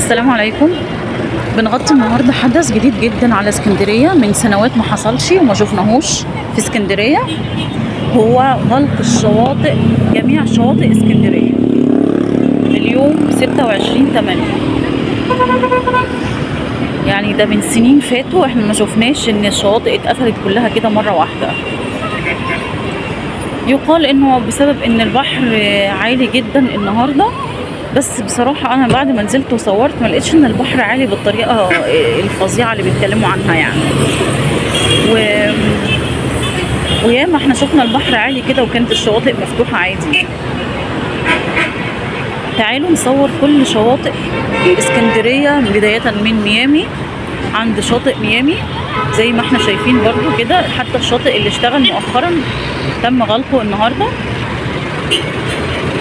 السلام عليكم. بنغطي النهارده حدث جديد جدا على اسكندرية من سنوات ما حصلش وما شفناهوش في اسكندرية، هو غلق الشواطئ، جميع شواطئ اسكندرية اليوم 26/8. يعني ده من سنين فاتوا احنا ما شفناش ان الشواطئ اتقفلت كلها كده مرة واحدة. يقال انه بسبب ان البحر عالي جدا النهارده، بس بصراحة انا بعد ما نزلت وصورت ما لقيتش ان البحر عالي بالطريقة الفظيعة اللي بيتكلموا عنها يعني. وياما احنا شفنا البحر عالي كده وكانت الشواطئ مفتوحة عادي. تعالوا نصور كل شواطئ اسكندرية بداية من ميامي، عند شاطئ ميامي زي ما احنا شايفين برضو كده، حتى الشاطئ اللي اشتغل مؤخرا تم غلقه النهارده.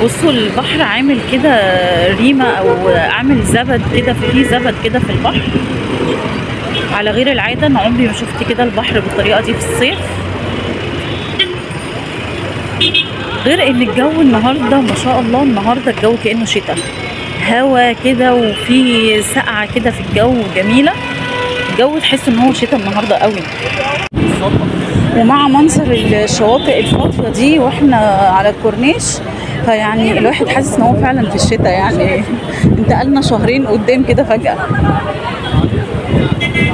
بصوا البحر عامل كده ريمة او عامل زبد كده، في زبد كده في البحر على غير العادة. انا عمري ما شفت كده البحر بالطريقة دي في الصيف. غير ان الجو النهارده ما شاء الله، النهارده الجو كأنه شتاء، هوا كده وفي سقعة كده في الجو جميلة. الجو تحس ان هو شتاء النهارده قوي. ومع منظر الشواطئ الفاضيه دي واحنا على الكورنيش، فيعني الواحد حاسس ان هو فعلا في الشتاء، يعني انتقلنا شهرين قدام كده فجأة.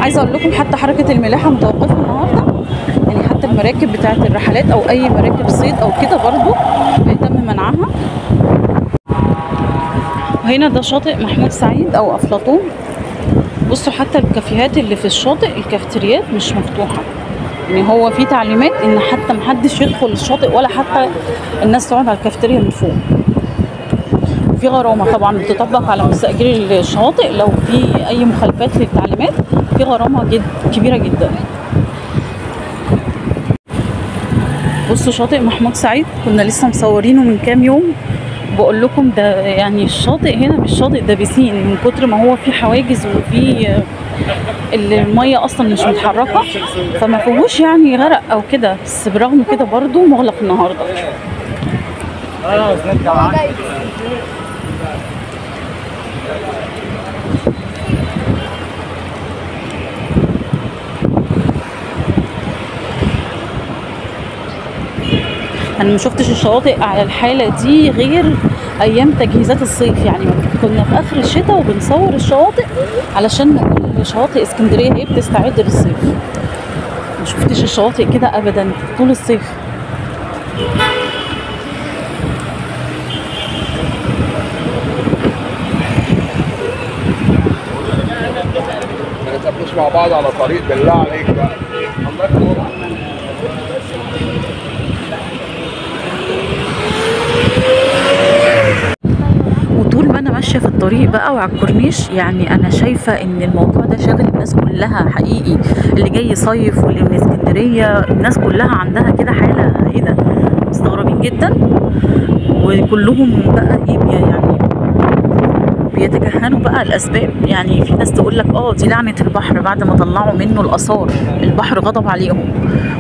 عايزه اقول لكم حتى حركة الملاحة متوقفه النهارده، يعني حتى المراكب بتاعه الرحلات او اي مراكب صيد او كده برضو بيتم منعها. وهنا ده شاطئ محمود سعيد او افلاطون. بصوا حتى الكافيهات اللي في الشاطئ، الكافتريات مش مفتوحة، يعني هو في تعليمات ان حتى محدش يدخل الشاطئ ولا حتى الناس تقعد على الكافتيريا من فوق. في غرامة طبعا بتطبق على مستاجري الشواطئ لو في اي مخالفات للتعليمات، في غرامة جد كبيرة جدا. بصوا شاطئ محمود سعيد كنا لسه مصورينه من كام يوم، بقول لكم ده يعني الشاطئ هنا مش شاطئ، ده بيسين من كتر ما هو في حواجز وفي المية اصلا مش متحركة، فما فيهوش يعني غرق او كده، بس برغم كده برضو مغلق النهارده. انا ما شفتش الشواطئ على الحالة دي غير ايام تجهيزات الصيف، يعني كنا في اخر الشتاء وبنصور الشواطئ علشان نقول شواطئ اسكندرية هي بتستعد للصيف. ما شفتش الشواطئ كده ابدا طول الصيف. ما نتقابلوش مع بعض على طريق بالله عليك بقى. وطول ما انا ماشية في الطريق بقى وعلى الكورنيش، يعني انا شايفه ان الموضوع ده شاغل الناس كلها حقيقي، اللي جاي يصيف واللي من اسكندرية، الناس كلها عندها كده حاله ايه ده، مستغربين جدا، وكلهم بقى ايه يعني بيتكهنوا بقى الاسباب. يعني في ناس تقول لك دي لعنه البحر بعد ما طلعوا منه الاثار، البحر غضب عليهم.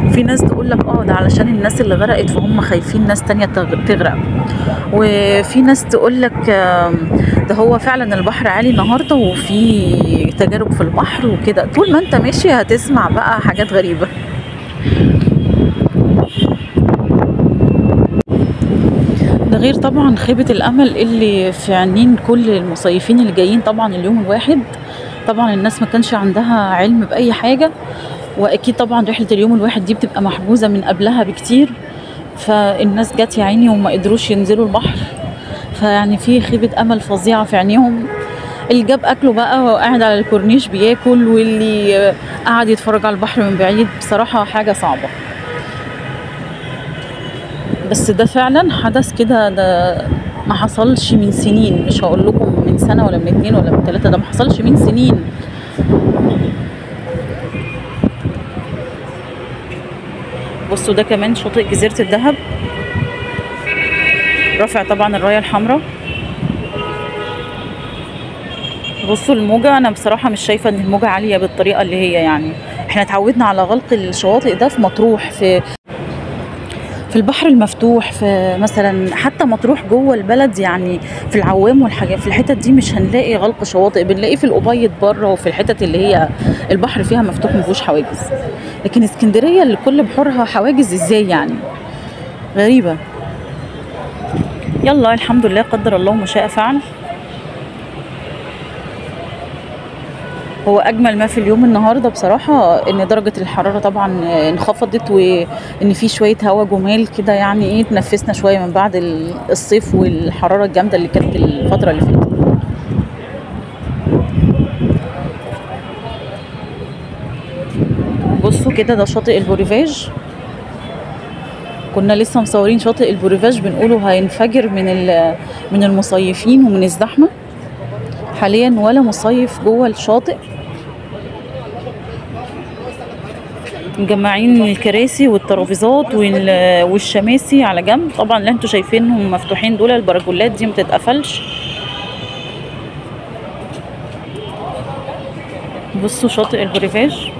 وفي ناس تقول لك ده علشان الناس اللي غرقت فهم خايفين ناس تانية تغرق. وفي ناس تقول لك ده هو فعلا البحر عالي النهارده وفي تجارب في البحر وكده. طول ما انت ماشي هتسمع بقى حاجات غريبة. ده غير طبعا خيبة الامل اللي في عينين كل المصيفين اللي جايين طبعا اليوم الواحد. طبعا الناس ما كانش عندها علم باي حاجة، واكيد طبعا رحله اليوم الواحد دي بتبقى محجوزة من قبلها بكتير، فالناس جت يا عيني وما قدروش ينزلوا البحر، فيعني في خيبه امل فظيعة في عينيهم. اللي جاب اكله بقى وقاعد على الكورنيش بياكل، واللي قاعد يتفرج على البحر من بعيد، بصراحة حاجة صعبة. بس ده فعلا حدث كده، ده ما حصلش من سنين، مش هقول لكم من سنة ولا من 2 ولا من 3، ده ما حصلش من سنين. بصوا ده كمان شاطئ جزيرة الذهب، رافع طبعا الراية الحمراء. بصوا الموجة، انا بصراحة مش شايفة ان الموجة عالية بالطريقة اللي هي، يعني احنا اتعودنا على غلق الشواطئ ده في مطروح. في في البحر المفتوح، في مثلا حتى مطروح جوه البلد، يعني في العوام والحاجات في الحتت دي مش هنلاقي غلق شواطئ، بنلاقيه في الأبيض بره وفي الحتت اللي هي البحر فيها مفتوح ما فيهوش حواجز. لكن اسكندرية اللي كل بحورها حواجز، ازاي يعني؟ غريبة. يلا الحمد لله، قدر الله ما شاء فعل. هو اجمل ما في اليوم النهارده بصراحة ان درجه الحرارة طبعا انخفضت، وان في شوية هوا جمال كده، يعني ايه، تنفسنا شوية من بعد الصيف والحرارة الجامدة اللي كانت الفترة اللي فاتت. بصوا كده، ده شاطئ البوريفاج. كنا لسه مصورين شاطئ البوريفاج، بنقوله هينفجر من المصيفين ومن الزحمة. حاليا ولا مصيف جوه الشاطئ، مجمعين الكراسي والترابيزات والشماسي على جنب. طبعا اللي انتوا شايفينهم مفتوحين دول البراجولات دي ما تتقفلش. بصوا شاطئ البوريفاج،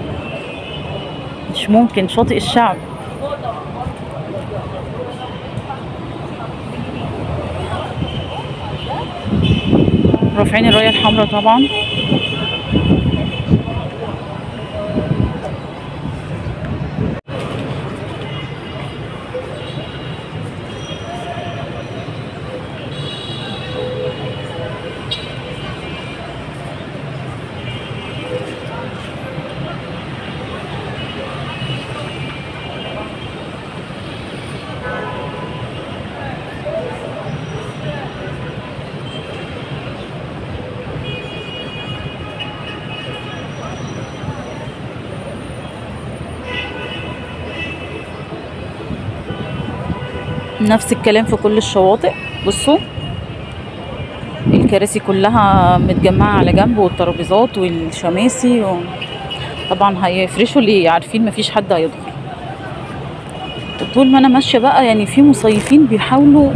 مش ممكن، شاطئ الشعب. رافعين الراية الحمراء طبعا. نفس الكلام في كل الشواطئ. بصوا الكراسي كلها متجمعة على جنب، والترابيزات والشماسي طبعا هيفرشوا ليه، عارفين مفيش حد هيدخل. طول ما انا ماشية بقى يعني في مصيفين بيحاولوا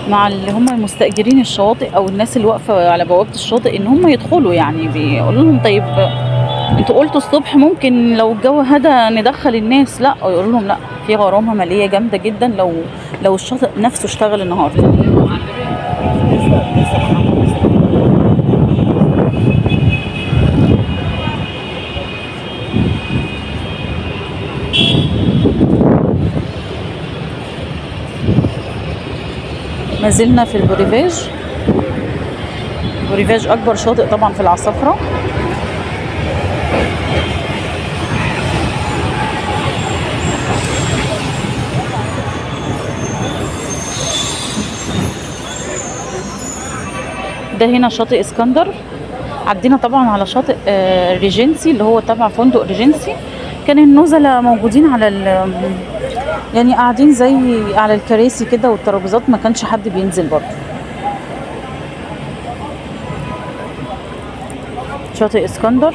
مع اللي هم المستأجرين الشواطئ او الناس اللي واقفة على بوابه الشاطئ ان هم يدخلوا، يعني بيقولوا لهم طيب انتوا قلتوا الصبح ممكن لو الجو هدى ندخل الناس، لا، يقولوا لهم لا، في غرامة ماليه جامدة جدا لو الشاطئ نفسه اشتغل النهارده. ما زلنا في البوريفاج. البوريفاج اكبر شاطئ طبعا في العصافره. ده هنا شاطئ اسكندر. عدينا طبعا على شاطئ ريجنسي اللي هو تبع فندق ريجنسي. كان النزلاء موجودين على يعني قاعدين زي على الكراسي كده والترابيزات، ما كانش حد بينزل برضه. شاطئ اسكندر.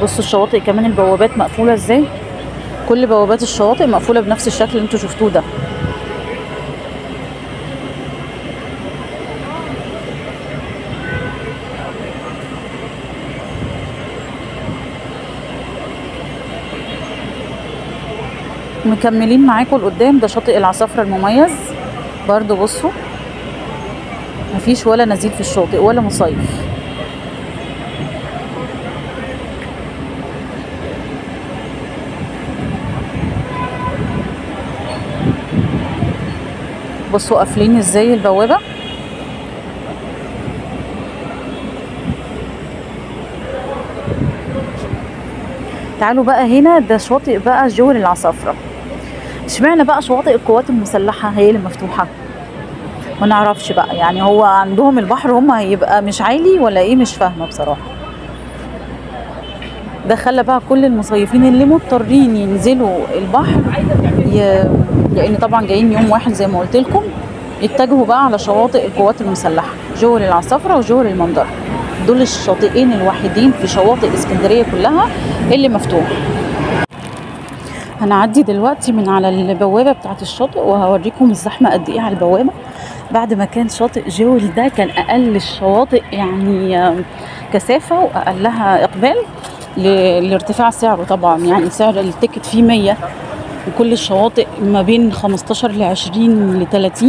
بصوا الشواطئ كمان البوابات مقفولة ازاي، كل بوابات الشواطئ مقفولة بنفس الشكل اللي انتوا شفتوه ده. مكملين معاكم لقدام. ده شاطئ العصافرة المميز برضو. بصوا مفيش ولا نزيل في الشاطئ ولا مصيف. بصوا قافلين ازاي البوابة. تعالوا بقى هنا، ده شاطئ بقى جوهر العصافرة. اشمعنى بقى شواطئ القوات المسلحة هي اللي مفتوحة؟ ما نعرفش بقى، يعني هو عندهم البحر هم هيبقى مش عالي ولا ايه؟ مش فاهمة بصراحة. ده خلى بقى كل المصيفين اللي مضطرين ينزلوا البحر لان طبعا جايين يوم واحد زي ما قلت لكم، يتجهوا بقى على شواطئ القوات المسلحة، جوهر العصافرة وجوهر المنظرة. دول الشاطئين الوحيدين في شواطئ اسكندرية كلها اللي مفتوح. هنعدي دلوقتي من على البوابة بتاعة الشاطئ وهوريكم الزحمة قد ايه على البوابة. بعد ما كان شاطئ جويل ده كان اقل الشواطئ يعني كثافة واقلها اقبال لارتفاع سعره طبعا، يعني سعر ال ticket فيه 100 وكل الشواطئ ما بين 15 ل 20 ل 30،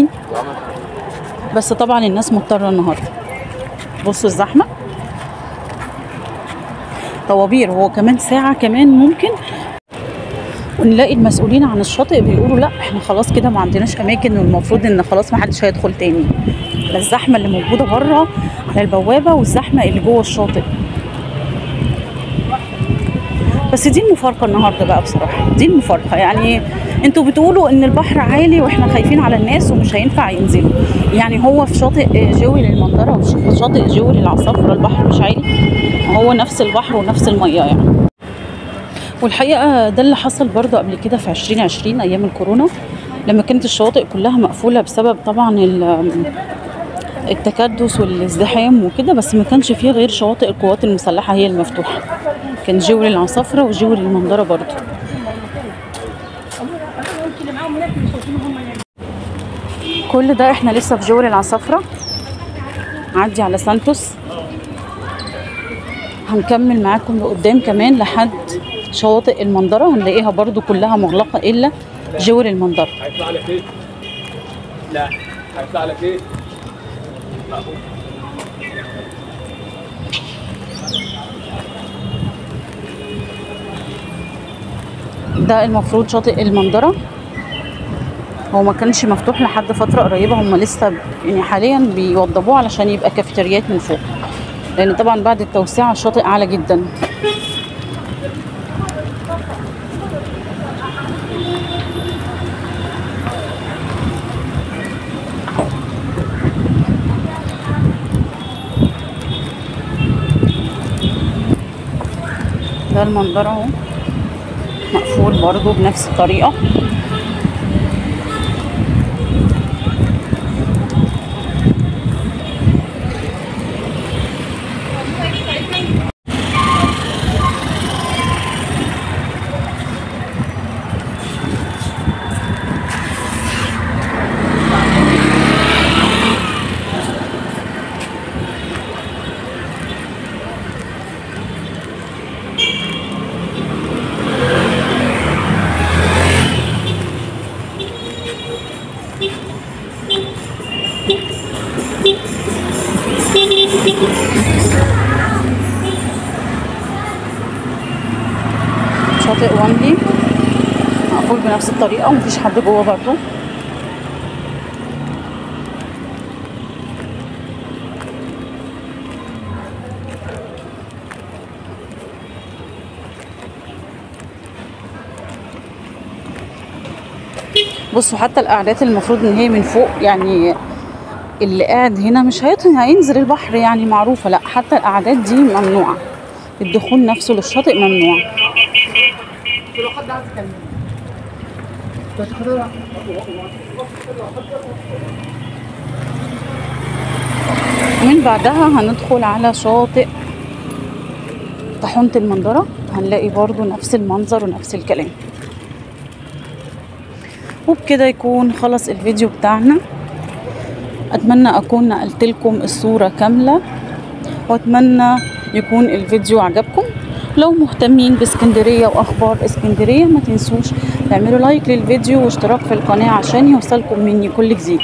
بس طبعا الناس مضطرة النهارده. بصوا الزحمة، طوابير، هو كمان ساعة كمان ممكن. ونلاقي المسؤولين عن الشاطئ بيقولوا لا احنا خلاص كده ما عندناش اماكن، والمفروض ان خلاص ما حدش هيدخل تاني. ده الزحمة اللي موجودة بره على البوابة والزحمه اللي جوه الشاطئ. بس دي المفارقة النهارده بقى بصراحة، دي المفارقة. يعني انتوا بتقولوا ان البحر عالي واحنا خايفين على الناس ومش هينفع ينزلوا، يعني هو في شاطئ جوي للمنظره وفي شاطئ جوي للعصافره البحر مش عالي، هو نفس البحر ونفس المية يعني. والحقيقة ده اللي حصل برضه قبل كده في 2020 ايام الكورونا، لما كانت الشواطئ كلها مقفولة بسبب طبعا التكدس والازدحام وكده، بس ما كانش فيه غير شواطئ القوات المسلحة هي المفتوحة، كان جوي للعصافره وجوي للمنظره برضه. كل ده احنا لسه في جوي العصافره، عدي على سانتوس، هنكمل معاكم لقدام كمان لحد شواطئ المنظره، هنلاقيها برضو كلها مغلقة الا جوي المنظره. هيطلع لك ايه؟ لا هيطلع لك ايه؟ ده المفروض شاطئ المنظره، هو ما كانش مفتوح لحد فترة قريبه، هم لسه يعني حاليا بيوضبوه علشان يبقى كافيتريات من فوق، لان طبعا بعد التوسعة الشاطئ اعلى جدا. ده المنظر اهو مقفول برضو بنفس الطريقة. شاطئ واملي مقفول بنفس الطريقة ومفيش حد جوه برضو. بصوا حتى القعدات المفروض ان هي من فوق، يعني اللي قاعد هنا مش هينزل البحر يعني معروفة، لا حتى القعدات دي ممنوعة، الدخول نفسه للشاطئ ممنوع. ومن بعدها هندخل على شاطئ طاحونة المنظرة، هنلاقي برضو نفس المنظر ونفس الكلام. وبكده يكون خلص الفيديو بتاعنا، اتمنى اكون نقلت لكم الصورة كاملة، واتمنى يكون الفيديو عجبكم. لو مهتمين باسكندرية واخبار اسكندرية ما تنسوش تعملوا لايك للفيديو واشتراك في القناة عشان يوصلكم مني كل جديد.